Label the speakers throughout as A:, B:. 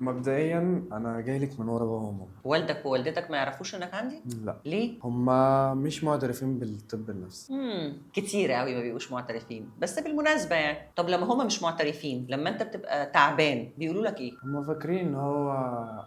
A: مبدئيا انا جاي لك من ورا بابا وماما.
B: والدك ووالدتك ما يعرفوش انك عندي؟
A: لا.
B: ليه؟
A: هما مش معترفين بالطب النفسي.
B: كتير قوي ما بيبقوش معترفين، بس بالمناسبة يعني. طب لما هما مش معترفين، لما انت بتبقى تعبان بيقولوا لك ايه؟
A: هما فاكرين ان هو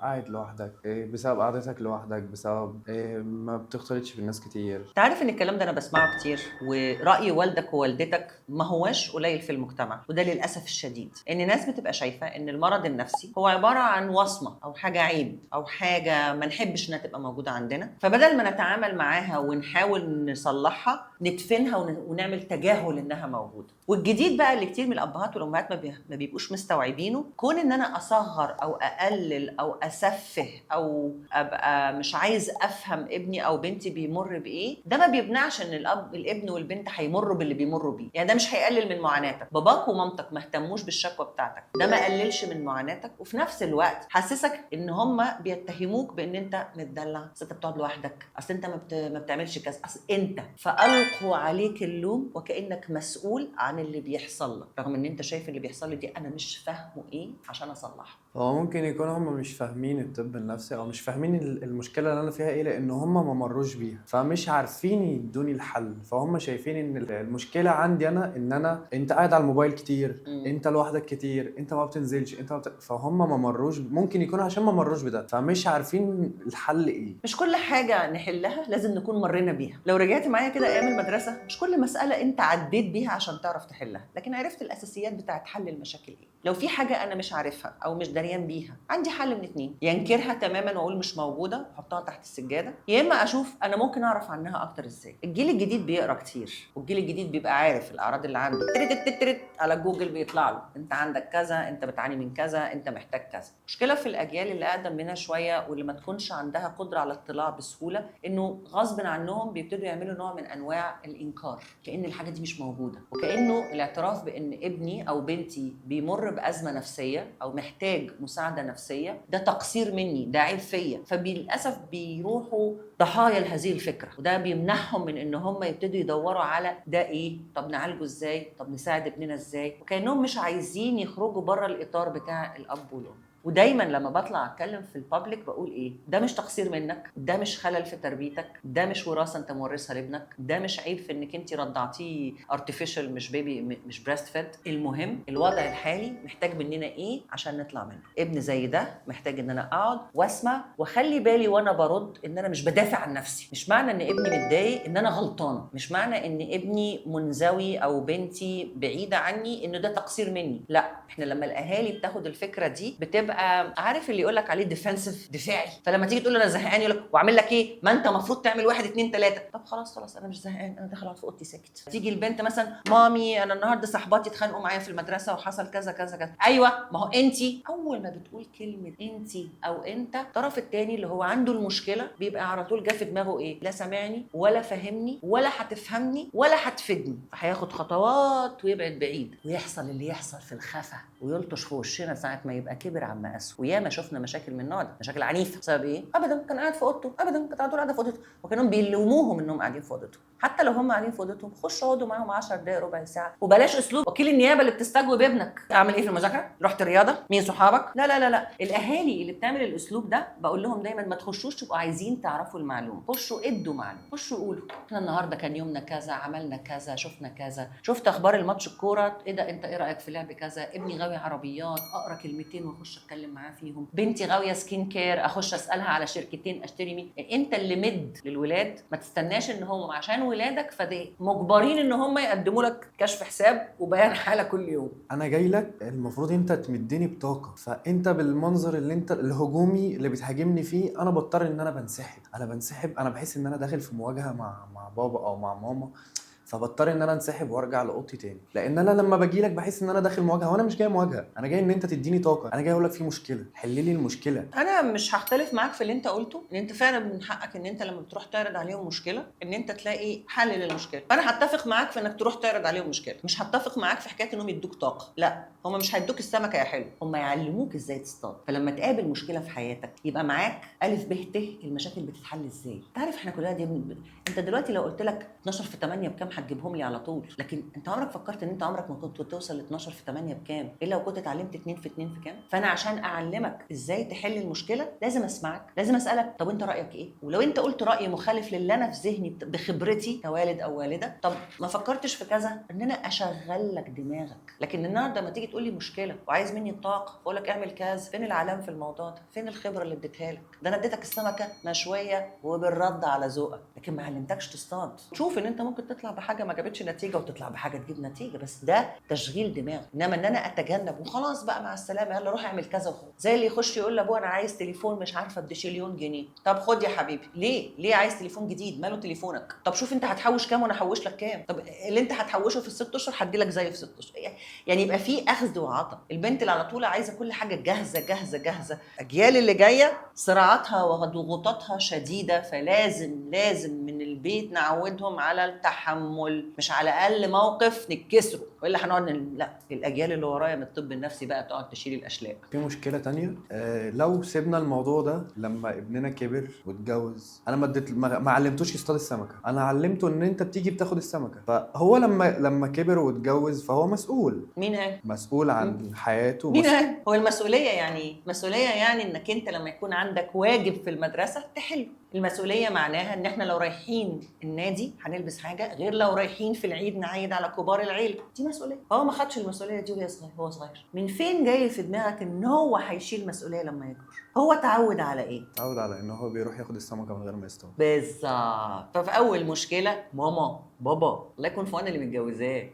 A: قاعد لوحدك، بسبب قعدتك لوحدك، بسبب ما بتختلطش بالناس كتير.
B: انت عارف ان الكلام ده انا بسمعه كتير، وراي والدك ووالدتك ما هواش قليل في المجتمع، وده للاسف الشديد ان ناس بتبقى شايفه ان المرض النفسي هو عبارة عن وصمة او حاجة عيب او حاجة ما نحبش انها تبقى موجودة عندنا، فبدل ما نتعامل معاها ونحاول نصلحها ندفنها ونعمل تجاهل انها موجودة. والجديد بقى اللي كتير من الابهات والامهات ما بيبقوش مستوعبينه، كون ان انا اصغر او اقلل او اسفه او ابقى مش عايز افهم ابني او بنتي بيمر بايه، ده ما بيمنعش ان الابن والبنت هيمروا باللي بيمروا بيه، يعني ده مش هيقلل من معاناتك. باباك ومامتك ما اهتموش بالشكوى بتاعتك، ده ما قللش من معاناتك، وفي نفس الوقت حسسك ان هم بيتهموك بان انت متدلع، اصل انت بتقعد لوحدك، اصل انت ما بتعملش كذا، اصل انت، فالقوا عليك اللوم وكانك مسؤول عن اللي بيحصل لك، رغم ان انت شايف اللي بيحصل لي دي انا مش فاهمه ايه عشان اصلحه.
A: هو ممكن يكون هما مش فاهمين الطب النفسي او مش فاهمين المشكلة اللي انا فيها ايه، لان هما ما مروش بيها، فمش عارفين يدوني الحل. فهم شايفين ان المشكلة عندي انا، ان انا انت قاعد على الموبايل كتير، انت لوحدك كتير، انت ما بتنزلش، انت ما بت... فهم ما مروش، ممكن يكون عشان ما مروش بده، فمش عارفين الحل ايه.
B: مش كل حاجة نحلها لازم نكون مرينا بيها. لو رجعت معايا كده ايام المدرسة، مش كل مسالة انت عديت بيها عشان تعرف تحلها، لكن عرفت الاساسيات بتاعت حل المشاكل ايه. لو في حاجة انا مش عارفها او مش دريان بيها، عندي حل من اتنين: يا انكرها تماما واقول مش موجودة واحطها تحت السجادة، يا اما اشوف انا ممكن اعرف عنها اكتر ازاي. الجيل الجديد بيقرا كتير، والجيل الجديد بيبقى عارف الاعراض اللي عنده، ترت ترت ترت على جوجل بيطلع له انت عندك كذا، انت بتعاني من كذا، انت محتاج كذا. مشكلة في الاجيال اللي اقدم منها شوية واللي ما تكونش عندها قدره على الاطلاع بسهولة، انه غصب عنهم بيبتدوا يعملوا نوع من انواع الانكار، كأن الحاجة دي مش موجودة، وكأنه الاعتراف بان ابني او بنتي بيمر بازمه نفسية او محتاج مساعدة نفسية ده تقصير مني، ده عيب فيا. فبالاسف بيروحوا ضحايا لهذه الفكرة، وده بيمنعهم من ان هم يبتدوا يدوروا على ده ايه، طب نعالجه ازاي، طب نساعد ابننا ازاي، وكانهم مش عايزين يخرجوا بره الاطار بتاع الاب والام. ودايما لما بطلع اتكلم في ال public بقول ايه: ده مش تقصير منك، ده مش خلل في تربيتك، ده مش وراثه انت مورثها لابنك، ده مش عيب في انك انت رضعتيه artificial مش baby مش breast fed. المهم الوضع الحالي محتاج مننا ايه عشان نطلع منه. ابن زي ده محتاج ان انا اقعد واسمع واخلي بالي وانا برد ان انا مش بدافع عن نفسي. مش معنى ان ابني متضايق ان انا غلطانة، مش معنى ان ابني منزوي او بنتي بعيدة عني انه ده تقصير مني. لا، احنا لما الاهالي بتاخد الفكرة دي بتبقى عارف اللي يقول لك عليه defensive، دفاعي. فلما تيجي تقول له انا زهقان يقول لك واعمل لك ايه، ما انت المفروض تعمل 1 2 3. طب خلاص خلاص انا مش زهقان، انا داخل اقعد في اوضتي ساكت. تيجي البنت مثلا، مامي انا النهارده صاحباتي اتخانقوا معايا في المدرسة وحصل كذا كذا كذا. ايوه ما هو انت اول ما بتقول كلمة انت او انت، الطرف الثاني اللي هو عنده المشكلة بيبقى على طول جه في دماغه ايه، لا سامعني ولا فاهمني ولا هتفهمني ولا هتفيدني، فهياخد خطوات ويبعد بعيد، ويحصل اللي يحصل في الخفا ويلطش في وشنا ساعة ما يبقى كبر عن مقاسه. وياما شفنا مشاكل من النوع ده، مشاكل عنيفة. بسبب ايه؟ ابدا كان قاعد في اوضته، ابدا كانت على طول قاعدة في اوضته، وكانوا بيلوموهم انهم قاعدين في اوضتهم. حتى لو هم قاعدين في اوضتهم خشوا اقعدوا معاهم 10 دقائق ربع ساعة، وبلاش اسلوب وكيل النيابة اللي بتستجوب ابنك، اعمل ايه في المذاكرة؟ رحت الرياضة؟ مين صحابك؟ لا لا لا لا، الاهالي اللي بتعمل الاسلوب ده بقول لهم دايما ما تخشوش تبقوا عايزين تعرفوا المعلومة، خشوا ادوا معلومة، خشوا قولوا احنا النهارده كان يومنا كذا، عملنا كذا، شفنا كذا، شفت اخبار الماتش الكورة، ايه ده انت ايه رايك في لعب كذا، ابني غاوي عربيات اقرا كلمتين واخش اتكلم معاه فيهم، بنتي غاويه skin care اخش اسالها على شركتين اشتري مين. انت اللي مد للولاد، ما تستناش ان هم عشان ولادك فدي مجبرين ان هم يقدموا لك كشف حساب وبيان حاله كل يوم.
A: انا جاي لك المفروض انت تمدني بطاقة، فانت بالمنظر اللي انت الهجومي اللي بتهاجمني فيه انا بضطر ان انا بنسحب، انا بحس ان انا داخل في مواجهة مع بابا او مع ماما، فبضطر ان انا انسحب وارجع لاوضتي تاني، لان انا لما باجي لك بحس ان انا داخل مواجهة، وانا مش جاي مواجهة، انا جاي ان انت تديني طاقة، انا جاي اقول لك في مشكلة، حل لي المشكلة.
B: انا مش هختلف معاك في اللي انت قلته، ان انت فعلا من حقك ان انت لما بتروح تعرض عليهم مشكلة ان انت تلاقي حل للمشكلة، فانا هتفق معاك في انك تروح تعرض عليهم مشكلة، مش هتفق معاك في حكاية انهم يدوك طاقة، لا هم مش هيدوك السمكة يا حلو، هم يعلموك ازاي تصطاد. فلما تقابل مشكلة في حياتك يبقى معاك الف ب ت المشاكل بتتحل ازاي. تعرف احنا كلنا دي انت دلوقتي لو قلت لك 12 في 8 بكام هتجيبهم لي على طول. لكن انت عمرك فكرت ان انت عمرك ما كنت توصل ل 12 في 8 بكام الا لو كنت اتعلمت 2 في 2 في كام؟ فانا عشان اعلمك ازاي تحل المشكلة لازم اسمعك، لازم اسالك طب انت رايك ايه، ولو انت قلت راي مخالف للي انا في ذهني بخبرتي كوالد او والده، طب ما فكرتش في كذا، ان انا اشغل لك دماغك. لكن النهارده لما تيجي تقول لي مشكلة وعايز مني الطاقة واقول لك اعمل كذا، فين العلام في الموضوع ده؟ فين الخبرة اللي اديتها لك؟ ده انا اديتك السمكة مشوية وبالرد على ذوقك، لكن ما علمتكش تصطاد. شوف ان انت ممكن تطلع بحاجة ما جابتش نتيجة وتطلع بحاجة تجيب نتيجة، بس ده تشغيل دماغ. انما ان انا اتجنب وخلاص بقى مع السلامة يلا روح اعمل كذا وخلاص، زي اللي يخش يقول لابوه انا عايز تليفون مش عارفه بدشليون جنيه، طب خد يا حبيبي. ليه؟ ليه عايز تليفون جديد؟ ماله تليفونك؟ طب شوف انت هتحوش كام وانا احوش لك كام، طب اللي انت هتحوشه في الست اشهر هدي لك زيه في 6 اشهر. يعني يبقى في اخذ وعطاء. البنت اللي على طول عايزه كل حاجة جاهزة جاهزة جاهزة، الاجيال اللي جاية صراعاتها وضغوطاتها شديدة، فلازم لازم من البيت نعودهم على التحمل، مش على اقل موقف نتكسره، والا هنقعد لا، الاجيال اللي ورايا من الطب النفسي بقى تقعد تشيل الاشلاء.
A: في مشكلة تانية، لو سيبنا الموضوع ده لما ابننا كبر واتجوز، انا ما اديت ما علمتوش يصطاد السمكة، انا علمته ان انت بتيجي بتاخد السمكة، فهو لما كبر واتجوز فهو مسؤول.
B: مين قال؟
A: مسؤول عن حياته.
B: مين قال؟ هو المسؤولية يعني ايه؟ مسؤولية يعني انك انت لما يكون عندك واجب في المدرسة تحله. المسؤولية معناها ان احنا لو رايحين النادي هنلبس حاجة غير لو رايحين في العيد نعيد على كبار العيلة، دي مسؤولية. هو ما خدش المسؤولية دي وهي صغير، هو صغير. من فين جاي في دماغك ان هو هيشيل مسؤولية لما يكبر؟ هو اتعود على ايه؟
A: اتعود على ان هو بيروح ياخد السمكة من غير ما يصطاد.
B: بالظبط. ففي اول مشكلة ماما بابا الله يكون في عون اللي متجوزاه.